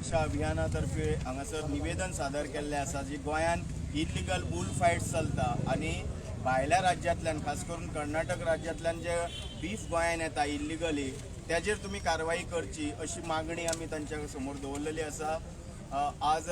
रक्षा अभियाना तर्फे हांगासर निवेदन सादर केल्लें आसा, जी गोंयान इलिगल बुल फायट चलता आनी भायल्या राज्यांतल्यान, खास करून कर्नाटक राज्यांतल्यान जे बीफ गोंयान येता इल्लिगली, तेजेर तुमी कारवाई करची अशी मागणी आमी तांच्या समोर दवरलेली आसा. आज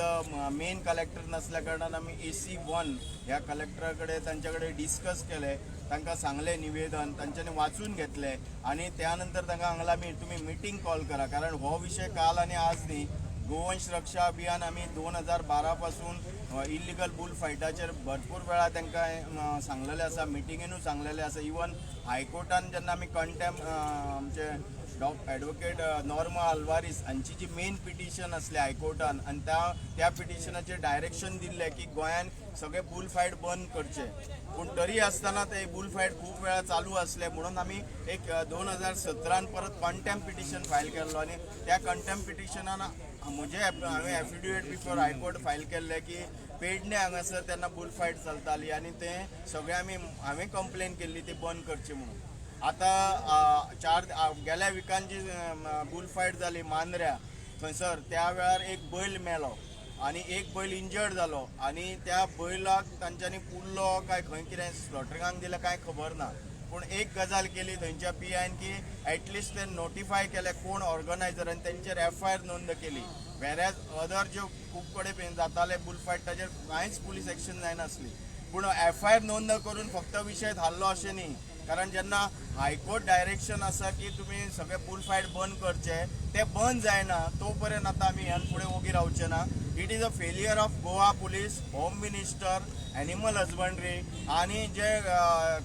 मेन कलेक्टर नासल्या कारणान आमी AC 1 ह्या कलेक्टरा कडेन, तांच्या कडेन डिस्कस केलें. तांकां सांगलें, निवेदन तांच्यांनी वाचून घेतलें आनी त्या नंतर तांकां सांगलां आमी, तुमी मिटींग कॉल करा, कारण हो विशय काल आनी आज न्ही. गोवंश रक्षा अभियान आमी 2012 पासून इल्लिगल बुल फायटाचेर भरपूर वेळा तांकां सांगलेलें आसा, मिटिंगेनूय सांगलेलें आसा. इवन हायकोर्टान जेन्ना आमी कंटेम आमचे एडवोकेट नॉर्मा अल्वारीस हांची जी मेन पिटिशन आसली हायकोर्टान आनी त्या त्या पिटिशनाचेर डायरेक्शन दिल्लें की गोंयान सगळे बुल फायट बंद करचे. पूण तरी आसतना ते बुल फायट खूब वेळा चालू आसले म्हणून आमी एक 2017न परत कंटेम पिटिशन फायल केल्लो आनी त्या कंटेम पिटिशनान म्हजे हांवें affidavit before high court file केल्लें की पेडणे हांगासर तेन्ना बुल फायट चलताली आनी ते सगळे आमी, हांवें कंप्लेन केल्ली ती बंद करची म्हणून. आतां चार गेल्या विकान जी बुल फायट जाली मांद्र्या थंयसर, त्या वेळार एक बैल मेलो आनी एक बैल इंजर्ड जालो आनी त्या बैलाक तांच्यांनी पुरलो काय खंय कितें स्लॉटरिंगाक दिलें कांय खबर ना. पूण एक गजाल केली थंयच्या पीआयन की एटलिस्ट ते नोटिफाय केले कोण ऑर्गनायझर आनी तेंचेर एफआयआर नोंद केली. वेरएज अदर ज्यो खूब कडेन जाताले बुल फायट, ताजेर कांयच पुलीस एक्शन जायनासली. पूण एफआयआर नोंद करून फक्त विशय थारलो अशें न्ही, कारण जेन्ना हायकोर्ट डायरेक्शन आसा की तुमी सगळे बुल फायट बंद करचे, ते बंद जायना तो पर्यंत आतां आमी ह्यान फुडें ओगी रावचे ना. It is a failure of Goa Police, Home Minister, Animal Husbandry आनी जे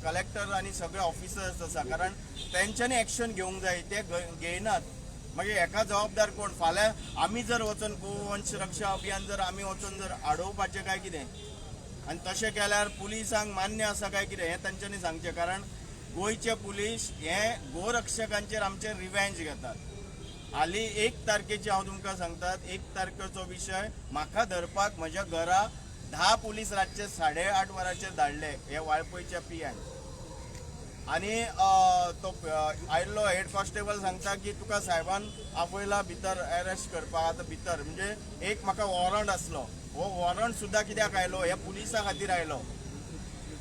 कलेक्टर आनी सगळे ऑफिसर्स आसा, कारण तेंच्यांनी एक्शन घेवंक जाय, ते घेयनात. मागीर हेका जबाबदार कोण? फाल्यां आमी जर वचून, गोवंश रक्षा अभियान जर आमी वचून जर आडोवपाचें काय कितें आनी तशें केल्यार पुलिसांक मान्य आसा काय कितें, हें तांच्यांनी सांगचें. कारण गोंयचे पुलीस हे गोरक्षकांचेर आमचे रिवेंज घेतात. हाली 1 तारखेची हांव तुमकां सांगतात, 1 तारखेचो विशय, म्हाका धरपाक म्हज्या घरा 10 पुलीस रातचे 8:30 वरांचेर धाडले हे वाळपयच्या पीआयन. आनी तो आयल्लो हेड कॉन्स्टेबल सांगता की तुका साहेबान आपयला भितर अरेस्ट करपाक. आतां भितर म्हणजे एक म्हाका वॉरंट आसलो. हो वॉरंट सुद्दां कित्याक आयलो? हे पुलिसा खातीर आयलो.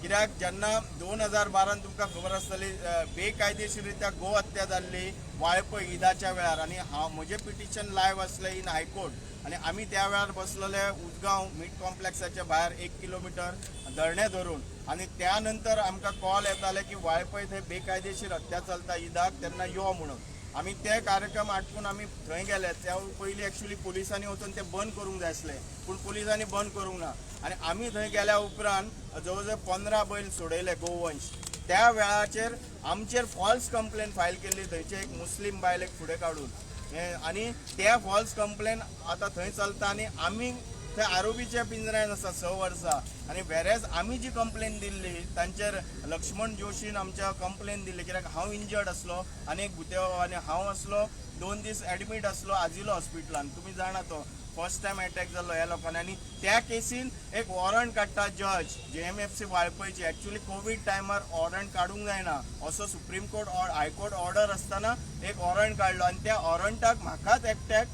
कित्याक जेन्ना 2012न तुमकां खबर आसतली, बेकायदेशीर रित्या गो हत्या जाल्ली वाळपय ईदाच्या वेळार आनी हांव, म्हजें पिटिशन लायव्ह आसलें इन हायकोर्ट आनी आमी त्या वेळार बसलेले उजगांव मीट कॉम्प्लेक्साच्या भायर 1 किलोमिटर धरणे धरून. आनी त्या नंतर आमकां कॉल येताले की वाळपय थंय बेकायदेशीर हत्या चलता ईदाक, तेन्ना यो म्हणून. आमी ते कार्यक्रम आटपून आमी थंय गेले. त्या पयलीं एक्चुली पुलिसांनी वचून ते बंद करूंक जाय आसले, पूण पुलिसांनी बंद करूंक ना. आनी आमी थंय गेल्या उपरांत जवळ जवळ 15 बैल सोडयले गोवंश. त्या वेळाचेर आमचेर फॉल्स कंप्लेन फायल केल्ली थंयचे एक मुस्लीम बायलेक फुडें काडून हें. आनी त्या फॉल्स कंप्लेन आतां थंय चलता आनी आमी थंय आरोपीच्या पिंजऱ्यान आसा 6 वर्सां. आनी वेरेज आमी जी कंप्लेन दिल्ली तांचेर, लक्ष्मण जोशीन आमच्या कंप्लेन दिल्ली, कित्याक हांव इंजर्ड आसलो आनी एक भुते आनी हांव आसलो, 2 दीस एडमीट आसलो आजिलो हॉस्पिटलान. तुमी जाणा, तो फर्स्ट टायम अटॅक जाल्लो ह्या लोकांनी. आनी त्या केसीन एक वॉरंट काडटा जज जेएमएफसी वाळपयची. एक्चुली कोवीड टायमार वॉरंट काडूंक जायना असो supreme court, high court order आसतना एक वॉरंट काडलो आनी त्या वॉरंटाक म्हाकाच एकट्याक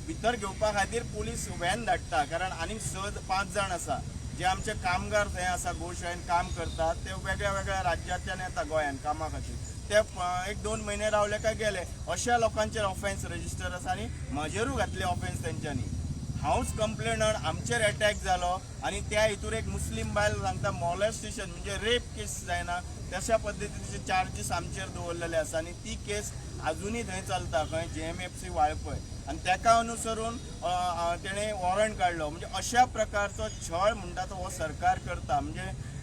भितर घेवपा खातीर पुलीस व्हॅन धाडटा, कारण आनीक स पांच जाण आसा जे आमचे कामगार थंय आसा, गोशाळेन काम करतात. ते वेगळ्या वेगळ्या राज्यांतल्यान येता गोंयान कामा खातीर. ते एक दोन म्हयने रावले काय गेले. अशा लोकांचेर ऑफेन्स रजिस्टर आसा आनी म्हजेरूय घातले ऑफेन्स तेंच्यांनी. हांवच कंप्लेनंट, आमचेर अटॅक जालो आनी त्या हितूर एक मुस्लीम बायल सांगता मॉलेस्टेशन, म्हणजे रेप केस जायना तशा पद्दतीचे चार्जीस आमचेर दवरलेले आसा. आनी ती केस अजुनूय थंय चलता, खंय? जेएमएफसी वाळपय. आनी ताका अनुसरून अ, अ, तेणें वॉरंट काडलो. म्हणजे अशा प्रकारचो छळ म्हणटा तो हो सरकार करता. म्हणजे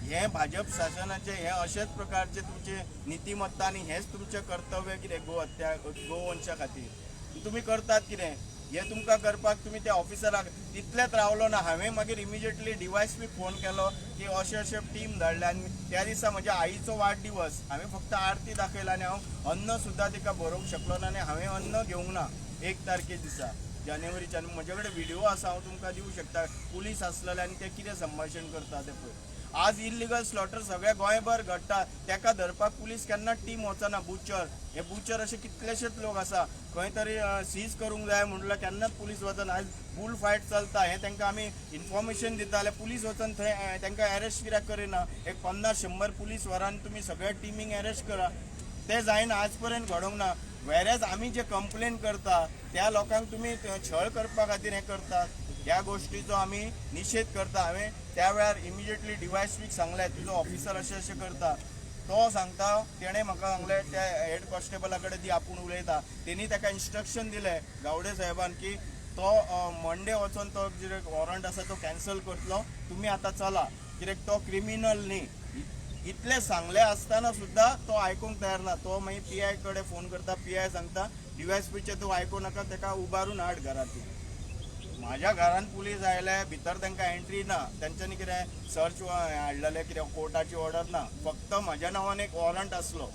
हें भाजप शासनाचें हें अशेच प्रकारचे तुमचे नितिमत्ता आनी हेंच तुमचें कर्तव्य कितें? गो हत्या, गोवंशा खातीर तुमी करतात कितें हें तुमकां करपाक तुमी त्या ऑफिसराक तितलेंच रावलो ना. हांवें मागीर इमिजिएटली डीवायएसपी फोन केलो की अशें अशें टीम धाडल्या. आनी त्या दिसा म्हज्या आईचो वाडदिवस. हांवें फक्त आरती दाखयला आनी हांव अन्न सुद्दां तिका भरोवंक शकलो ना आनी हांवें अन्न घेवंक ना 1 तारखे दिसा जानेवारीच्या. आनी म्हजे कडेन व्हिडिओ आसा, हांव तुमकां दिवंक शकता. पुलीस आसलेले आनी ते कितें संभाशण करता ते पळय. आज इल्लिगल स्लॉटर सगळ्या गोंयभर घडटा, तेका धरपाक पुलीस केन्ना टीम वचना. बुचर हे बुचर अशे कितलेशेच लोक आसा, खंय तरी सीज करूंक जाय म्हणल्यार केन्नाच पुलीस वचना. आयज बुल फायट चलता हें तांकां आमी इन्फॉर्मेशन दिता जाल्यार पुलीस वचून थंय तांकां अरेस्ट कित्याक करिना? एक 50-100 पुलीस व्हरान तुमी सगळ्या टिमींक अरेस्ट करा. ते जायना, आज पर्यंत घडोवंक ना. वेरेज आमी जे कंप्लेन करता त्या लोकांक तुमी छळ करपा खातीर हें करतात. ह्या गोश्टीचो आमी निशेध करता. हांवें त्या वेळार इमिजिएटली डीवायएसपीक सांगलें, तुजो ऑफिसर अशें अशें करता. तो सांगता, तेणें म्हाका सांगलें त्या हेड कॉन्स्टेबला कडेन दी, आपूण उलयता. तेणी ताका इन्स्ट्रक्शन दिलें गावडे साहेबान की तो मंडे वचोन तो कितें वॉरंट आसा तो कॅन्सल करतलो, तुमी आतां चला, कित्याक तो क्रिमिनल न्ही. इतलें सांगलें आसतना सुद्दां तो आयकूंक तयार ना. तो मागीर पीआय कडेन फोन करता. पीआय सांगता डीवायएसपीचें तूं आयकूं नाका, ताका उबारून हाड घरांत. म्हाज्या घरान पुलीस आयले, भितर तांकां एंट्री ना. तेंच्यांनी कितें सर्च हाडलेलें, कितें कोर्टाची ऑर्डर ना. फक्त म्हाज्या नांवान एक वॉरंट आसलो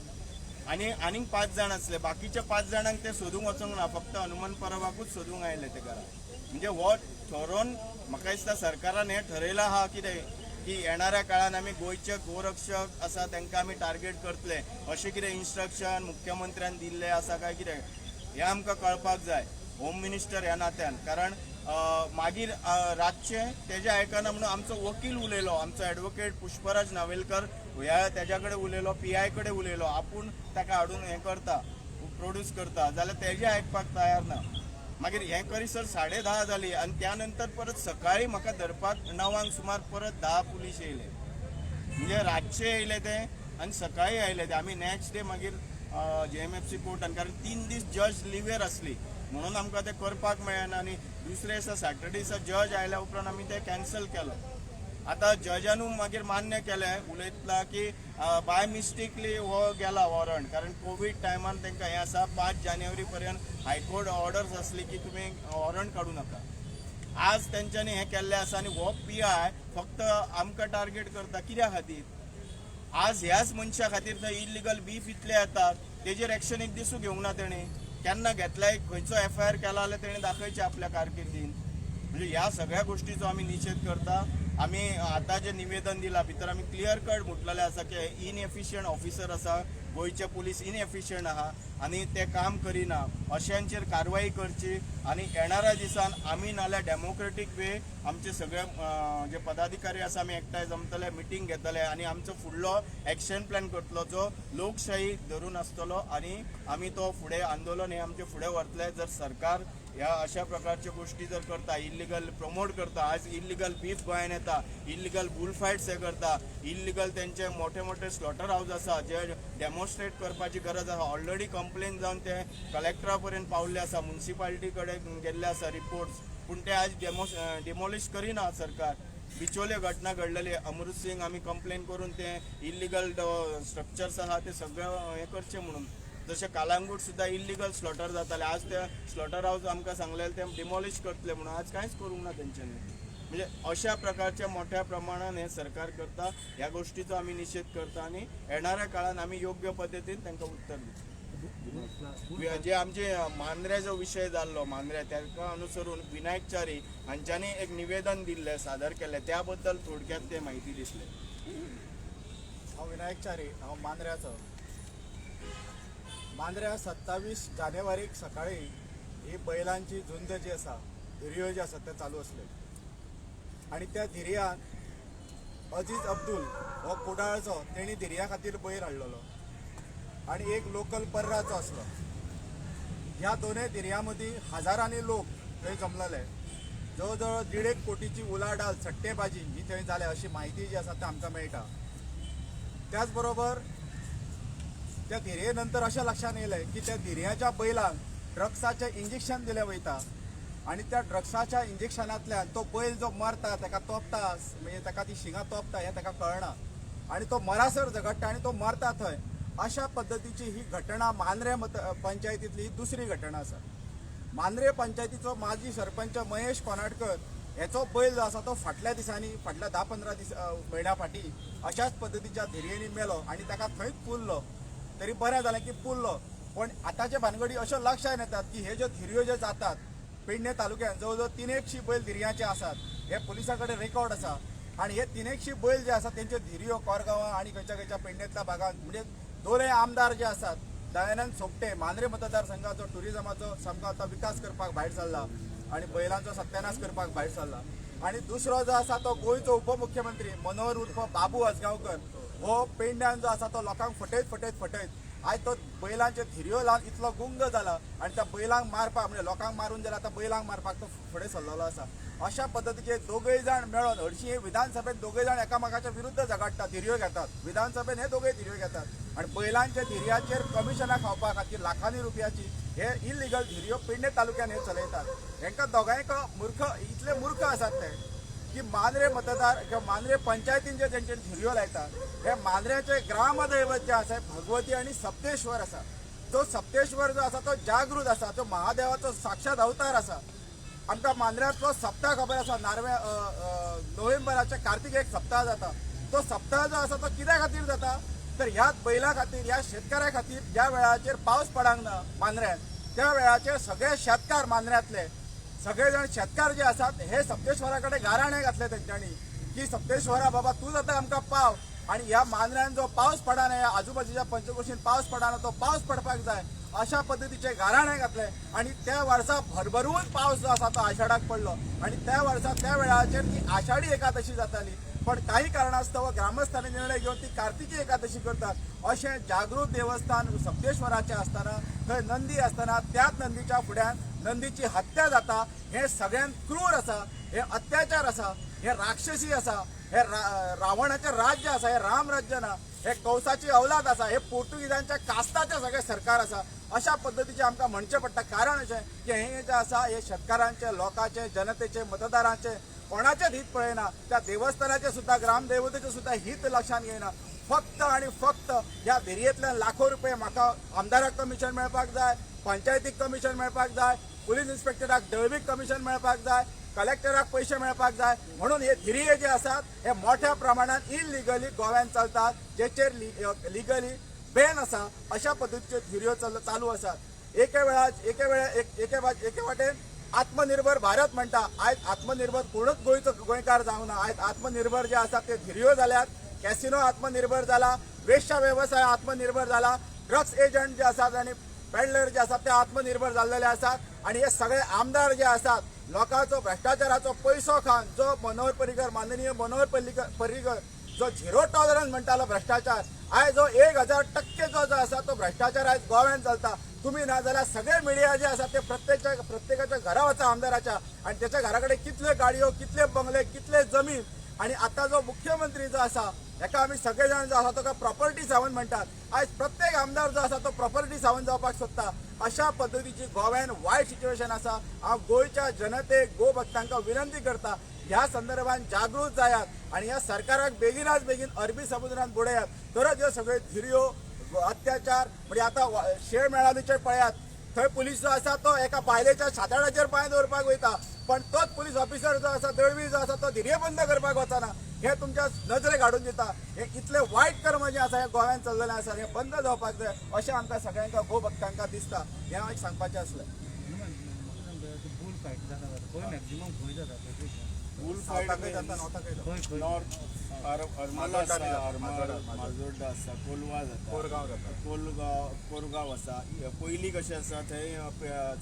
आनी आनीक 5 जाण आसले. बाकीच्या 5 जाणांक ते सोदूंक वचूंक ना, फक्त हनुमान परबाकूच सोदूंक आयले ते घरात. म्हणजे हो ठरोवन म्हाका दिसता सरकारान हें ठरयलां आहा कितें की येणाऱ्या काळान आमी गोंयचे गोरक्षक आसा तांकां आमी टार्गेट करतले, अशें कितें इन्स्ट्रक्शन मुख्यमंत्र्यान दिल्लें आसा काय कितें हें आमकां कळपाक जाय होम मिनिस्टर ह्या नात्यान. कारण मागीर रातचें तेजें आयकना म्हणून आमचो वकील उलयलो, आमचो एडवोकेट पुष्पराज नावेलकर ह्या तेज्या कडेन उलयलो, पीआय कडेन उलयलो, आपूण ताका हाडून हें करता, प्रोड्यूस करता, जाल्यार तेजें आयकपाक तयार ना. मागीर हें करीसर 10:30 जाली आनी त्या नंतर परत सकाळी म्हाका धरपाक 9 सुमार परत 10 पुलीस येयले. म्हणजे रातचे येयले ते आनी सकाळी आयले ते. आमी नेक्स्ट डे मागीर जेएमएफसी कोर्टान, कारण 3 दीस जज लिवेर आसली म्हणून आमकां तें करपाक मेळना. आनी दुसरे दिसा सॅटर्डे दिसा जज आयल्या उपरांत आमी तें कॅन्सल केलो. आतां जजानू मागीर मान्य केलें, उलयतला की बाय मिस्टेकली हो गेला वॉरंट, कारण कोवीड टायमान तांकां हें आसा. 5 जानेवारी पर्यंत हायकोर्ट ऑर्डर्स आसली की तुमी वॉरंट काडूं नाका. आज तेंच्यांनी हें केल्लें आसा आनी हो पीआय फक्त आमकां टार्गेट करता कित्या खातीर? आज ह्याच मनशा खातीर थंय इल्लिगल बीफ इतले येतात, तेजेर एक्शन एक दिसूं घेवंक ना तेणें. केन्ना घेतलाय, खंयचो एफआयआर केला जाल्यार तेणें दाखयचें आपल्या कारकिर्दीन. म्हणजे ह्या सगळ्या गोश्टीचो आमी निशेध करता. आमी आतां जें निवेदन दिलां भितर आमी क्लियर कट म्हटलेलें आसा की इनएफिशियंट ऑफिसर आसा, गोंयचे पुलीस इनएफिशियंट आहा आनी ते काम करिना. अशांचेर कारवाई करची आनी येणाऱ्या दिसान आमी नाल्यार डेमोक्रेटीक वे आमचे सगळे जे पदाधिकारी आसा आमी एकठांय जमतले, मिटींग घेतले आनी आमचो फुडलो एक्शन प्लॅन करतलो जो लोकशाही धरून आसतलो आनी आमी तो फुडें आंदोलन हें आमचें फुडें व्हरतले. जर सरकार ह्या अशा प्रकारच्यो गोश्टी जर करता, इल्लिगल प्रमोट करता, आज इल्लिगल बीफ गोंयान येता, इल्लिगल बुल फायट्स हे करता, इल्लिगल तेंचे मोठे मोठे स्लॉटर हावज आसा जे डेमॉन्स्ट्रेट करपाची गरज आसा. ऑलरेडी कंप्लेन जावन ते कलेक्टरा पर्यंत पावल्ले आसा, मुन्सिपालिटी कडेन गेल्ले आसा रिपोर्ट्स, पूण ते आज डिमॉलिश करिना सरकार. बिचोले घटना घडलेली, अमृत सिंग आमी कंप्लेन करून ते इल्लिगल स्ट्रक्चर्स आहा ते सगळे हें करचे म्हणून. जशें कालांगूट सुद्दां इल्लिगल स्लॉटर जाताले, आज ते स्लॉटर हावज आमकां सांगलेले ते डिमॉलिश करतले म्हणून, आज कांयच करूंक ना तेंच्यांनी. म्हणजे अशा प्रकारच्या मोठ्या प्रमाणान हें सरकार करता, ह्या गोश्टीचो आमी निशेध करता आनी येणाऱ्या काळान आमी योग्य पद्दतीन तांकां उत्तर दितले. जे आमचे मांद्रे जो विशय जाल्लो मांद्रे, ताका अनुसरून विनायक च्यारी हांच्यांनी एक निवेदन दिल्लें, सादर केल्लें, त्या बद्दल थोडक्यात ते म्हायती दिसले. हांव विनायक च्यारी, हांव मांद्र्याचो. मांद्र्या 27 जानेवारीक सकाळी ही बैलांची झुंज जी आसा, धिरयो जी आसा ते चालू आसले आनी त्या धिरयांत अजीज अब्दुल हो कुडाळचो, तेणी धिरया खातीर बैल हाडलेलो आनी एक लोकल पर्राचो आसलो. ह्या दोनूय धिरयां मदीं हजारांनी लोक थंय जमलेले. जवळ जवळ 1.5 कोटीची उलाढाल सट्टेबाजी ही थंय जाल्या अशी म्हायती जी आसा ती आमकां मेळटा. त्याच बरोबर त्या धिरये नंतर अशें लक्षांत येयलें की त्या धिरयाच्या बैलांक ड्रग्साचें इंजेक्शन दिलें वयता आनी त्या ड्रग्साच्या इंजेक्शनांतल्यान तो बैल जो मरता ताका तोपता, म्हणजे ताका ती शिंगां तोपता हें ताका कळना आनी तो मरासर झगडटा आनी तो मरता थंय. अशा पद्दतीची ही घटना मांद्रे मत पंचायतींतली ही दुसरी घटना आसा. मांद्रे पंचायतीचो माजी सरपंच महेश कोनाडकर हेचो बैल जो आसा तो फाटल्या दिसांनी, फाटल्या 10-15 दीस म्हयन्या फाटीं अशाच पद्दतीच्या धिरयेंनी मेलो आनी ताका थंयच पुरलो. तरी बरें जालें की पुरलो, पण आतांचे भानगडी अश्यो लक्षात येतात की हे ज्यो धिरयो ज्यो जातात पेडणे तालुक्यात जवळ जवळ 300 बैल धिरयांचे आसात, हे पुलिसां कडेन रेकॉर्ड आसा. आणि हे तिनेकशी बैल जे आसा तेंच्यो धिरयो कोरगांवां आनी खंयच्या खंयच्या पेडणेंतल्या भागांत, म्हणजे दोनय आमदार जे आसात, दयानंद सोपटे मांद्रे मतदारसंघाचो टुरिजमाचो सामको आतां विकास करपाक भायर सरला आनी बैलांचो सत्यानाश करपाक भायर सरला, आनी दुसरो जो आसा तो गोंयचो उपमुख्यमंत्री मनोहर उर्फ बाबू आजगांवकर हो पेडण्यान जो आसा तो लोकांक फटयत फटयत फटयत आयज तो बैलांच्यो धिरयो लावन इतलो गुंग जाला आनी त्या बैलांक मारपाक, म्हणजे लोकांक मारून जाल्यार आतां बैलांक मारपाक तो फुडें सरलेलो आसा. अशा पद्दतीचे दोगय जाण मेळोन हरशीं हे विधानसभेत दोगय जाण एकामेकाच्या विरुद्ध झगडटात, धिरयो घेतात. विधानसभेत हे दोगय धिरयो घेतात आनी बैलांच्या धिरयाचेर कमिशनां खावपा खातीर लाखांनी रुपयाची हे इलिगल धिरयो पेडणे तालुक्यान हे चलयतात. हेंकां दोगांयक मूर्ख, इतले मूर्ख आसात ते की मांद्रे मतदार किंवा मांद्रे पंचायतीन जे तेंचेर धिरयो लायतात, हे मांद्र्याचे ग्रामदैवत जे आसा भगवती आनी सप्तेश्वर आसा. तो सप्तेश्वर जो आसा तो जागृत आसा, तो महादेवाचो साक्षात अवतार आसा. आमकां मांद्र्यांतलो सप्ताह खबर आसा, नार्वे नोव्हेंबराच्या कार्तिक एक सप्ताह जाता. तो सप्ताह जो आसा तो कित्या खातीर जाता तर ह्याच बैला खातीर, ह्या शेतकाऱ्या खातीर. ज्या वेळाचेर पावस पडूंक ना मांद्र्यांत त्या वेळाचेर सगळे शेतकार, मांद्र्यांतले सगळे जाण शेतकार जे आसात हे सप्तेश्वरा कडेन गाराणें घातले तेंच्यांनी की सप्तेश्वरा बाबा तूंच आतां आमकां पाव आनी ह्या मांद्र्यान जो पावस पडना, ह्या आजूबाजूच्या पंचक्रोशीन पावस पडना, तो पावस पडपाक जाय अशा पद्दतीचे गाराणें घातले. आनी त्या वर्सा भरभरून पावस जो आसा तो आषाढाक पडलो आनी त्या वर्सा त्या वेळाचेर ती आषाढी एकादशी जाताली, पण काही कारणास्तव ग्रामस्थांनी निर्णय घेवन ती कार्तिकी एकादशी करतात. अशें जागृत देवस्थान सप्तेश्वराचें आसतना, थंय नंदी आसतना त्याच नंदीच्या फुड्यान नंदीची हत्या जाता. हें सगळ्यांत क्रूर आसा, हे अत्याचार आसा, हे राक्षसी आसा, हे रावणाचें राज्य आसा, हे राम राज्य ना, हे कंसाची अवलाद आसा, हे पोर्तुगीजांच्या कास्ताचें सगळें सरकार आसा अशा पद्दतीचें आमकां म्हणचें पडटा. कारण अशें की हें जें आसा हे शेतकारांचें, लोकांचें, जनतेचें, मतदारांचें कोणाचेंच हित पळयना. त्या देवस्थानाचें सुद्दां, ग्रामदेवतेचें सुद्दां हित लक्षांत घेयना. फक्त आनी फक्त ह्या धिरयेंतल्यान लाखो रुपये म्हाका आमदाराक कमिशन मेळपाक जाय, पंचायतीक कमिशन मेळपाक जाय, पुलीस इन्स्पेक्टराक दळवीक कमिशन मेळपाक जाय, कलेक्टराक पयशे मेळपाक जाय, म्हणून हे धिरये जे आसात हे मोठ्या प्रमाणात इलिगली गोव्यान चलतात, जेचेर लिगली बॅन आसा अशा पद्दतीच्यो धिरयो चालू आसात. एके वेळार एके वेळार एक एके एके वाटेन आत्मनिर्भर भारत म्हणटा, आयज आत्मनिर्भर कोणूच गोंयचो गोंयकार जावंक ना. आयज आत्मनिर्भर जे आसा ते धिरयो जाल्यात, कॅसिनो आत्मनिर्भर जाला, वेश्या वेवसाय आत्मनिर्भर जाला, ड्रग्स एजंट जे आसात आनी पेडलर जे आसात ते आत्मनिर्भर जाल्लेले आसात. आनी हे सगळे आमदार जे आसात लोकांचो भ्रश्टाचाराचो पयसो खावन, जो मनोहर पर्रीकर, माननीय मनोहर पर्रीकर जो झिरो टॉलरन्स म्हणटालो भ्रश्टाचार, आयज जो 1000% जो जो आसा तो भ्रश्टाचार आयज गोव्यान चलता. तुमी ना जाल्यार सगळे मिडिया जे आसा ते प्रत्येकाच्या घरा वचा आमदाराच्या, आनी त्याच्या घरा कडेन कितल्यो गाडयो, कितले बंगले, कितले जमीन. आनी आतां जो मुख्यमंत्री जो आसा हेका आमी सगळे जाण जो आसा तो प्रॉपर्टी सावंत म्हणटात. आयज प्रत्येक आमदार जो आसा तो प्रॉपर्टी सावंत जावपाक सोदता. अशा पद्दतीची गोव्यान वायट सिच्युएशन आसा. हांव गोंयच्या जनतेक, गो भक्तांकां विनंती करता, ह्या संदर्भात जागृत जायात आनी ह्या सरकाराक बेगिनाच बेगीन अरबी समुद्रात बुडयात, तरच ह्यो सगळ्यो धिरयो, अत्याचार. म्हणजे आतां शेळ मेळावीचेर पळयात, थंय पुलीस जो आसा तो एका बायलेच्या छाताडाचेर पांय दवरपाक वयता, पण तोच पुलीस ऑफिसर जो आसा, दळवी जो आसा, तो धिरये बंद करपाक वचना. हे तुमच्या नजरेक हाडून दिता. हे इतले वायट कर्म जे आसा हे गोव्यान चल्लेले आसा, हे बंद जावपाक जाय अशें आमकां सगळ्यांक गो भक्तांकां दिसता. हें हांव एक सांगपाचें आसलें. बुल फायट जाता खंय मॅक्झिमम खंय जाता? बुल फायट सावथाकय जाता, नॉर्थाकय जाता. खंय खंय? नॉर्थ हरमल आसा, माजोड्डा हरमल, माजोड्डा. माजोड्डा आसा, कोलवा जाता, कोरगांव जाता. कोलगांव, कोरगांव आसा. पयलीं कशें आसा थंय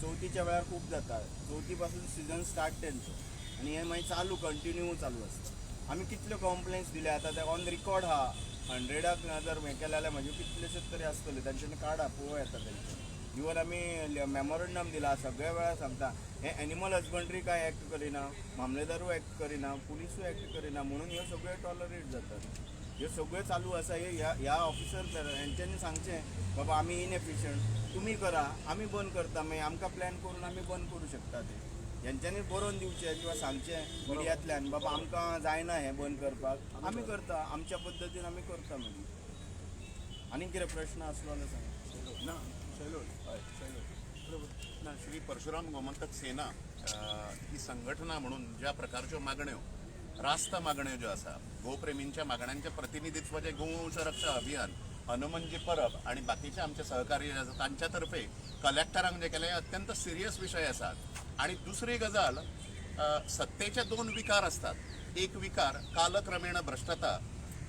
चवथीच्या वेळार खूब जाता. चवथी पासून सिजन स्टार्ट तेंचो आनी हें मागीर चालू कंटिन्यू चालू आसता. आमी कितल्यो कंप्लेन्स दिल्या आतां ते ऑन रिकॉर्ड आहा. 100 ना जर हें केलें जाल्यार म्हजे कितलेशेच तरी आसतले, तांच्यांनी काडा पळोवं येता तेंचे. इवन आमी मेमोरंडम दिला, सगळ्या वेळार सांगता, हें एनिमल हजबंड्री काय एक्ट करिना, मामलेदारूय एक्ट करिना, पुलिसूय एक्ट करिना, म्हणून ह्यो सगळ्यो टॉलरेट जातात. ह्यो सगळ्यो चालू आसा. हे ह्या ह्या ऑफिसर हेंच्यांनी सांगचें, बाबा आमी इनएफिशियंट, तुमी करा, आमी बंद करता, मागीर आमकां प्लॅन करून आमी बंद करूं शकता. ते हेंच्यांनी बरोवन दिवचें किंवा सांगचें मिडियांतल्यान, बाबा आमकां जायना हें बंद करपाक, आमी करता, आमच्या पद्दतीन आमी करता. मागीर आनी कितें प्रश्न आसलो जाल्यार सांगा. ना. शैलो. हय. ना, श्री परशुराम गोमंतक सेना ही संघटना म्हणून ज्या प्रकारच्यो मागण्यो, रास्त मागण्यो ज्यो आसा, गोप्रेमींच्या मागण्यांचें प्रतिनिधित्व जे गोवंश रक्षा अभियान, हनुमनजी परब आणि बाकीचे आमचे सहकारी जे आसा तांच्या तर्फे कलेक्टरांक जे केलें, हे अत्यंत सिरियस विशय आसात. आणि दुसरी गजाल, सत्तेचे दोन विकार असतात. एक विकार कालक्रमेण भ्रष्टता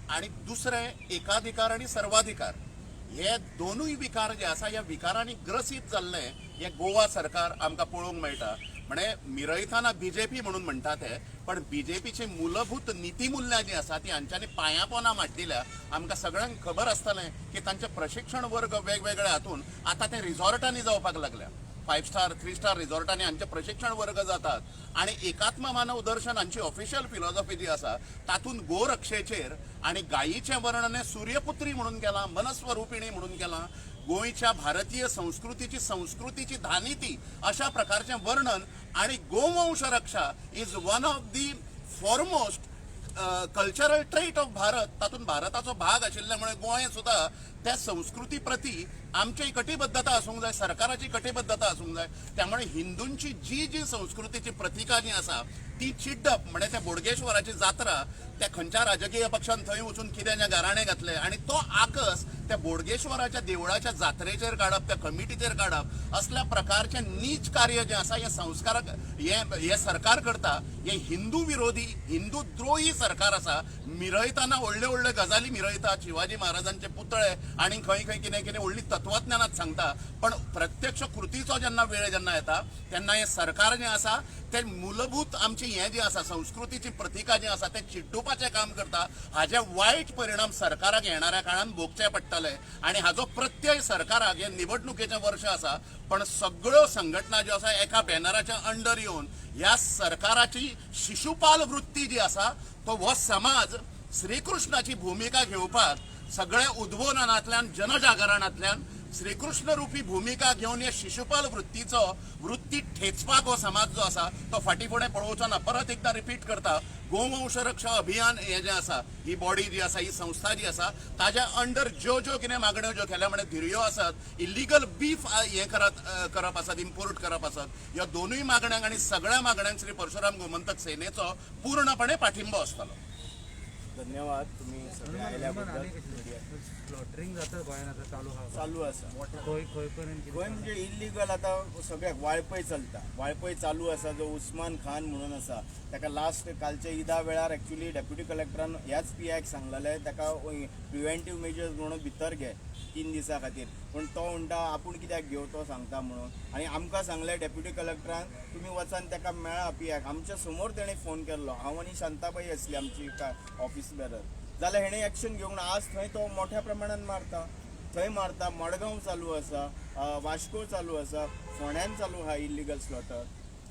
आणि दुसरे एकाधिकार आणि सर्वाधिकार. हे दोनूय विकार जे आसा, ह्या विकारांनी ग्रसीत जाल्लें हें गोवा सरकार आमकां पळोवंक मेळटा. म्हणजे मिरयतना बीजेपी म्हणून म्हणटा ते, पण बीजेपीची मूलभूत नितीमुल्यां जी आसा ती हांच्यांनी पांयापोना माड्डिल्या. आमकां सगळ्यांक खबर आसतलें की तांचे प्रशिक्षण वर्ग वेगवेगळ्या हातून आतां ते रिझॉर्टांनी जावपाक लागल्या. 5 स्टार, 3 स्टार रिझॉर्टांनी हांचे प्रशिक्षण वर्ग जातात आणि एकात्म मानव दर्शन हांची ऑफिशियल फिलॉसॉफी जी आसा तातूंत गोरक्षेचेर आणि गायीचें वर्णन हें सूर्यपुत्री म्हणून केलां, मनस्वरुपिणी म्हणून केलां. गोंयच्या भारतीय संस्कृतीची संस्कृतीची धानी ती, अशा प्रकारचें वर्णन. आणि गोवंश रक्षा is one of the foremost cultural trait of Bharat. तातूंत भारताचो भाग आशिल्ल्या मुळे गोंय सुद्दां त्या संस्कृती प्रती आमची कटिबद्धता आसूंक जाय, सरकाराची कटिबद्धता आसूंक जाय. त्यामुळे हिंदूंची जी जी संस्कृतीची प्रतिकां जी आसा ती चिड्डप म्हणजे त्या बोडगेश्वराची जात्रा, त्या खंयच्या राजकीय पक्षान थंय वचून कितें जें गाराणें घातलें आणि तो आकस त्या बोडगेश्वराच्या देवळाच्या जात्रेचेर काडप, त्या कमिटीचेर काडप, असल्या प्रकारचें नीच कार्य जें आसा हें संस्कार हें हें सरकार करता. हें हिंदू विरोधी, हिंदू द्रोही सरकार आसा. मिरयतना व्हडल्यो व्हडल्यो गजाली मिरयता, शिवाजी महाराजांचे पुतळे आनी खंय खंय कितें कितें व्हडली तत्वज्ञानात सांगता, पण प्रत्यक्ष कृतीचो जेन्ना वेळ जेन्ना येता तेन्ना हें सरकार जें आसा तें मूलभूत आमची हें जें आसा संस्कृतीची प्रतिकां जी आसा तें चिड्डुपाचें काम करता. हाजे वायट परिणाम सरकाराक येणाऱ्या काळान भोगचे पडटले आनी हाजो प्रत्यय सरकाराक हे निवडणुकेचें वर्ष आसा, पण सगळ्यो संघटना ज्यो आसा एका बॅनराच्या अंडर येवन ह्या सरकाराची शिशुपाल वृत्ती जी आसा तो हो समाज श्रीकृष्णाची भुमिका घेवपाक सगळ्या उद्बोधनांतल्यान, जनजागरणांतल्यान श्रीकृष्ण रुपी भुमिका घेवन हे शिशुपाल वृत्तीचो वृत्ती ठेचपाक हो समाज जो आसा तो फाटीं फुडें पळोवचो ना. परत एकदा रिपीट करता, गोवंश रक्षा अभियान हें जें आसा, ही बॉडी जी आसा, ही संस्था जी आसा, ताज्या अंडर ज्यो ज्यो कितें मागण्यो ज्यो केल्या, म्हणजे धिरयो आसत, इलिगल बीफ हें करत करप आसत, इम्पोर्ट करप आसत, ह्या दोनूय मागण्यांक आनी सगळ्या मागण्यांक श्री परशुराम गोमंतक सेनेचो पूर्णपणे पाठिंबो आसतलो. धन्यवाद तुम्ही सगळे आयल्याबद्दल. स्लॉटरिंग जाता गोंयान आतां चालू आहा. चालू आसा. खंय खंय पर्यंत कितें? गोंय म्हणजे इल्लिगल आतां सगळ्याक वाळपय चलता, वाळपय चालू आसा. जो उस्मान खान म्हणून आसा ताका लास्ट कालच्या ईदा वेळार एक्चुली डेप्युटी कलेक्टरान ह्याच पी आयक सांगलेलें ताका प्रिवेंटीव मेजर्स म्हणून भितर घे 3 दिसां खातीर, पूण तो म्हणटा आपूण कित्याक घेवं, तो सांगता म्हणून. आनी आमकां सांगलें डेप्युटी कलेक्टरान, तुमी वचान ताका मेळा पी आयक. आमच्या समोर तेणें फोन केल्लो, हांव आनी शांताबाई आसली आमची ऑफिस बेरर, जाल्यार हेणें एक्शन घेवंक ना. आज थंय तो मोठ्या प्रमाणान मारता, थंय मारता. मडगांव चालू आसा, वास्को चालू आसा, फोंड्यान चालू आहा. इल्लिगल स्लॉटर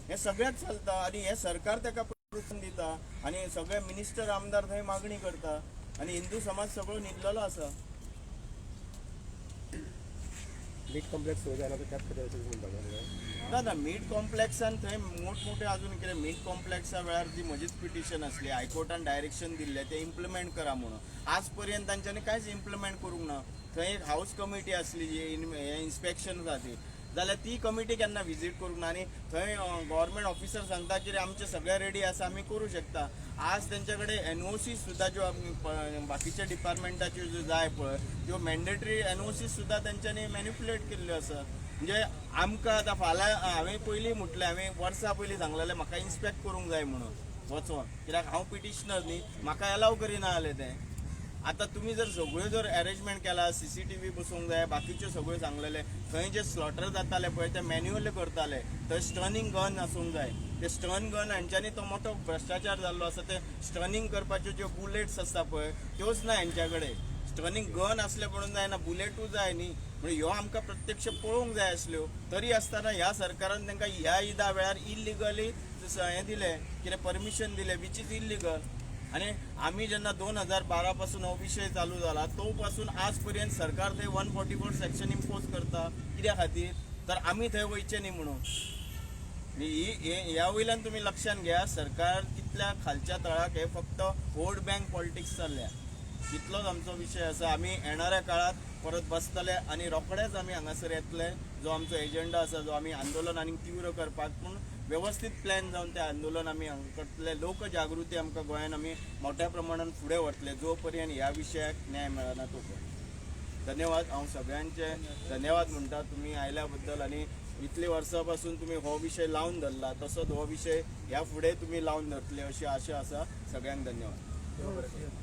हें सगळ्याक चलता आनी हें सरकार ताका प्रोत्साहन दिता आनी सगळे मिनिस्टर आमदार थंय मागणी करता आनी हिंदू समाज सगळो न्हिदलेलो आसा. मीट कॉम्प्लेक्स सुरू जाला, तो त्याच खातीर अशें म्हणटा मरे. ना ना, मीट कॉम्प्लेक्सान थंय मोठमोठे अजून कितें. मीट कॉम्प्लेक्सा वेळार ती म्हजीच पिटिशन आसली, हायकोर्टान डायरेक्शन दिल्लें तें इम्प्लिमेंट करा म्हणून. आज पर्यंत तांच्यांनी कांयच इम्प्लिमेंट करूंक ना. थंय एक हावस कमिटी आसली जी हें इन्स्पेक्शन खातीर, जाल्यार ती कमिटी केन्ना विजीट करूंक ना. आनी थंय गव्हर्मेंट ऑफिसर सांगता की आमचें सगळें रेडी आसा, आमी करूं शकता. आज तेंच्या कडेन एनओसी सुद्दां ज्यो आमी बाकीच्या डिपार्टमेंटाच्यो ज्यो जाय पळय त्यो मॅन्डेटरी एनओसी सुद्दां तेंच्यांनी मॅनिपुलेट केल्ल्यो आसा. म्हणजे आमकां आतां फाल्यां, हांवें पयलीं म्हटलें, हांवें वर्सां पयलीं सांगलेलें म्हाका इन्स्पेक्ट करूंक जाय म्हणून वचोन, कित्याक हांव पिटिशनर न्ही, म्हाका एलाव करिना जालें तें. आतां तुमी जर सगळ्यो जर अरेंजमेंट केला, सीसीटीव्ही बसोवंक जाय, बाकीच्यो सगळ्यो सांगलेले. थंय जे स्लॉटर जाताले पळय ते मॅन्युअली करताले, थंय स्टनिंग गन आसूंक जाय. ते स्टन गन हांच्यांनी तो मोठो भ्रश्टाचार जाल्लो आसा. ते स्टनिंग करपाच्यो ज्यो बुलेट्स आसता पळय त्योच ना हेंच्या कडेन. स्टनिंग गन आसले म्हणून जायना, बुलेटूय जाय न्ही. म्हणजे ह्यो आमकां प्रत्यक्ष पळोवंक जाय आसल्यो. तरी आसतना ह्या सरकारान तांकां ह्या ईदा वेळार इल्लिगली हें दिलें, कितें परमिशन दिलें, which is illegal. आनी आमी जेन्ना 2012 पासून हो विशय चालू जाला तो पासून आज पर्यंत सरकार थंय 144 सेक्शन इम्पोज करता. कित्या खातीर? तर आमी थंय वयचे न्ही म्हणून. ही ह्या वयल्यान तुमी लक्षात घ्या सरकार कितल्या खालच्या तळाक, हे फक्त वोट बँक पॉलिटिक्स चल्ल्या. इतलोच आमचो विशय आसा. आमी येणाऱ्या काळात परत बसतले आनी रोखडेच आमी हांगासर येतले. जो आमचो एजेंडा आसा, जो आमी आंदोलन आनीक तीव्र करपाक, पूण वेवस्थीत प्लॅन जावन तें आंदोलन आमी हांगा करतले. लोकजागृती आमकां गोंयान आमी मोठ्या प्रमाणान फुडें व्हरतले जो पर्यंत ह्या विशयाक न्याय मेळना तो पर्यंत. धन्यवाद. हांव सगळ्यांचे धन्यवाद म्हणटा तुमी आयल्या बद्दल आनी इतले वर्सां पासून तुमी हो विशय लावन धरला, तसोच हो विशय ह्या फुडें तुमी लावन धरतले अशी आशा आसा. सगळ्यांक धन्यवाद. देव बरें करूं.